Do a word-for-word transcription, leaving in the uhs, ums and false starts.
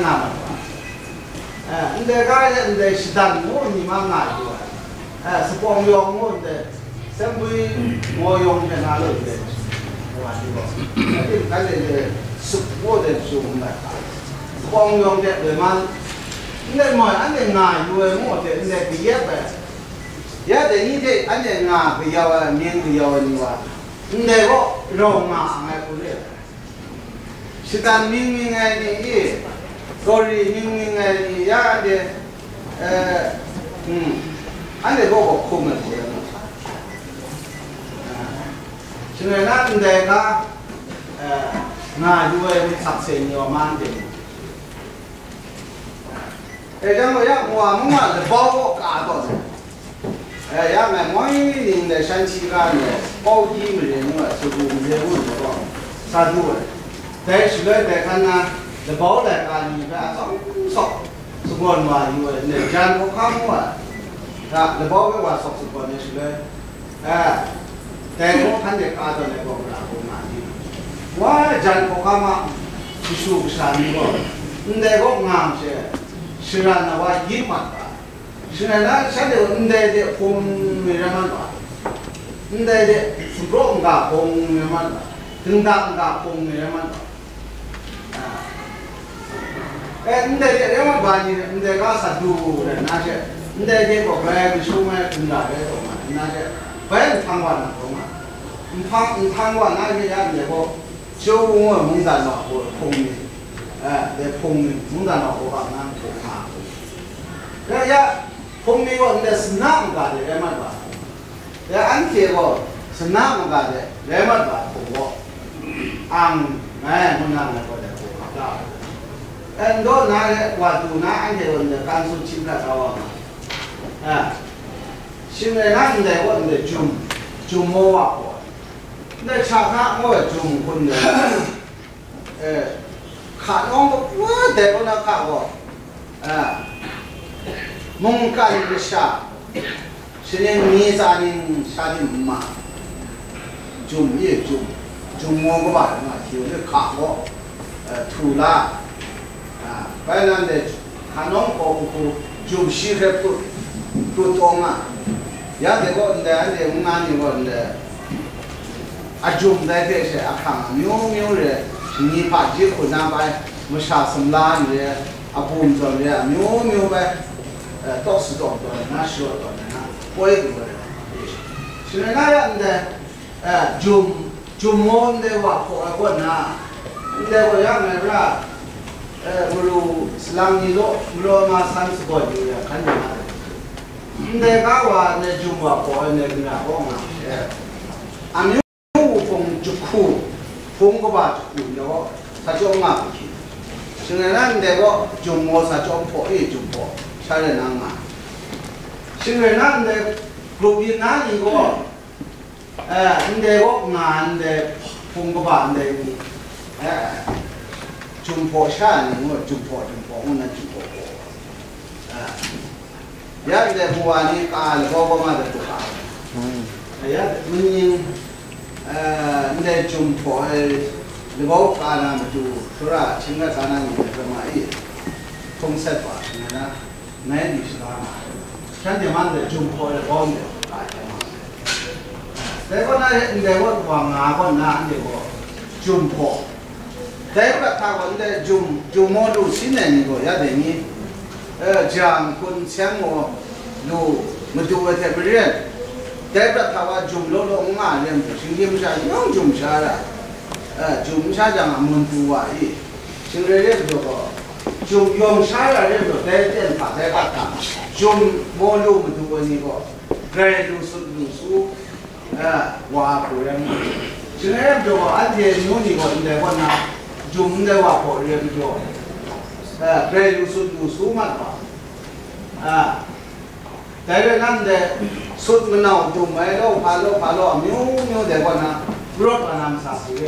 nga mat wa. Eh, ndai ga e ndai shatan ngu ni ma nga yu ai. Eh, sapawng yawng ngu ndai, sempui maw yawng hte na loi ndai wa yu ai. Ating kan e ndai sup ngu ndai shung ndai. Sapawng yawng hte loi ma, ndai moi anhte nga yu ai ngu hte ndai kayep ai. Ya dai ni hte anhte nga kayau ai, mying kayau ai ni wa, ndai gaw rau nga ang ai hku re ai. Shatan mying mying ai ni i, gawri mying mying ai ni ya, anhte, eh, hmm, anhte gaw gaw hkum ai hku rai nga. Shing rai na, ndai ga, eh, nga yu ai myit sakse ni wa ma anhte ni. E jang gaw ya, wa mung wa labau gaw ka taw sai. E, ya ngai moi ning dai shan hti ga ndai, pau di mare ngu ai, sagu mare ngu ai gaw, sa du ai. Dai shaloi dai hkan na, labau laika ni hpe a tsawm sawk sagawn wa yu ai, ndai jan hkawhkam ngu ai. Ya, labau hpe wa sawk sagawn ai shaloi, a, dai gaw hkan de ka tawn ai gaw, mara gaw nga di. Wa jan hkawhkam a, kashu kasha ni gaw, ndai gaw nga ai she, sharan na wa yin mat ga. Shing rai na, shanhte gaw ndai de hpung ni rai mat wa, ndai de sumpraw n-ga hpung ni rai mat wa, dingdang n-ga hpung ni rai mat wa. E, ndai de rai mat wa ni, ndai ga sa du rai nna she, ndai de gaw bai kashung ai hkungga rai taw nga nna she, bai nhtang wa na taw nga, nhpang, nhtang wa na she ya ndai gaw, Chyewu ngu ai mungdan wa hku hpung ni, e, dai hpung ni, mungdan wa hku ga nna hpung nga hku. Ya, ya, hpung ni gaw ndai sana mungga de rai mat wa hku. Ya, anhte gaw sana mungga de rai mat wa hku gaw, ang ngai ngu na ngai gaw dai hku hkap la ai. E, n daw na re, wa du na, anhte gaw ndai kan tsun htim hkrat kau wa nga. E, shing rai na, ndai gaw ndai jum, jum maw wa hku. Ndai hkra hkra ngu ai jum hkun de, e, hka nawng kabu dai kaw na hka gaw, e, mungkan masha, shaning ni tsa ning sha tim n ma, jum e jum, jum ngu kaba rai nga, hti u ni hka gaw, e, htu la, a, bai nan de, hka nawng hkaw hku, jum shi hpe put, put taw nga. Ya de gaw ndai, anhte ngu na ni gaw ndai, a jum dai hte she ahkang amyu myu re, shani hpaji hku na bai, masha sumla ni re, a bum zawn re, amyu myu bai, eh, tawk sadawn tawn na, sharawt tawn na, poi du ai. Shani na ya ndai, eh, jum, jum maw ndai wa hpaw ai kaw na, ndai wa ya ngai ra, eh, maru salang ni law, malaw ma san sagawn yu ya, hkan ya na. Ndai ga wa ndai jum wa hpaw ai ndai mara kaw nga she. Amyu hpung jahku, hpung kaba jahku ni gaw sa chyawm nga hku hkying. Shing rai na ndai gaw jum gaw sa chyawm hpaw e, jum hpaw sha rai na nga. Shing rai na ndai grup yin na ni gaw, eh, ndai gaw nga ndai hpung kaba ndai ni, eh, jum hpaw sha ai ni gaw jum hpaw, jum hpaw ngu na jum hpaw hpaw. Eh, Ya ndai hpaw wa ni ka ai labau kawma de hku ka ai. Mm. Ya, mungning, eh, ndai jum hpaw ai labau ka na matu, shawra hkying rat ka na ni hpe ma i, hkung sat wa, nga na, ngai di shaga nga ai. Shanhte man de jum hpaw ai labau ndai hku ka ai hte ma ai. Dai kaw na, ndai kaw wa nga kaw na, anhte gaw jum hpaw, Dai prat hta gaw ndai jum, jum maw lu sin ai ni gaw ya dai ni, eh, jang, hkun, seng maw lu madu ai hte maren, dai prat hta wa jum law law n nga ai re ai majaw, shinggyim masha yawng jum sha ra, eh, jum n sha jang a, mun pru wa i, shing rai re ai majaw gaw, jum yawng sha ra re ai majaw, dai ten hpa dai prat hta jum maw lu madu ai ni gaw, grai lu sut lu su, Eh, wa hku rai ngu. Shing rai majaw gaw, anhte amyu ni gaw ndai kaw na, jum ndai wa hpaw re ai majaw, eh, grai lu sut lu su mat wa. Ah, dai rai na ndai, sut manau jum ai, lau hpa lau hpa lau, amyu myu dai kaw na, rawt wa na masa hku re.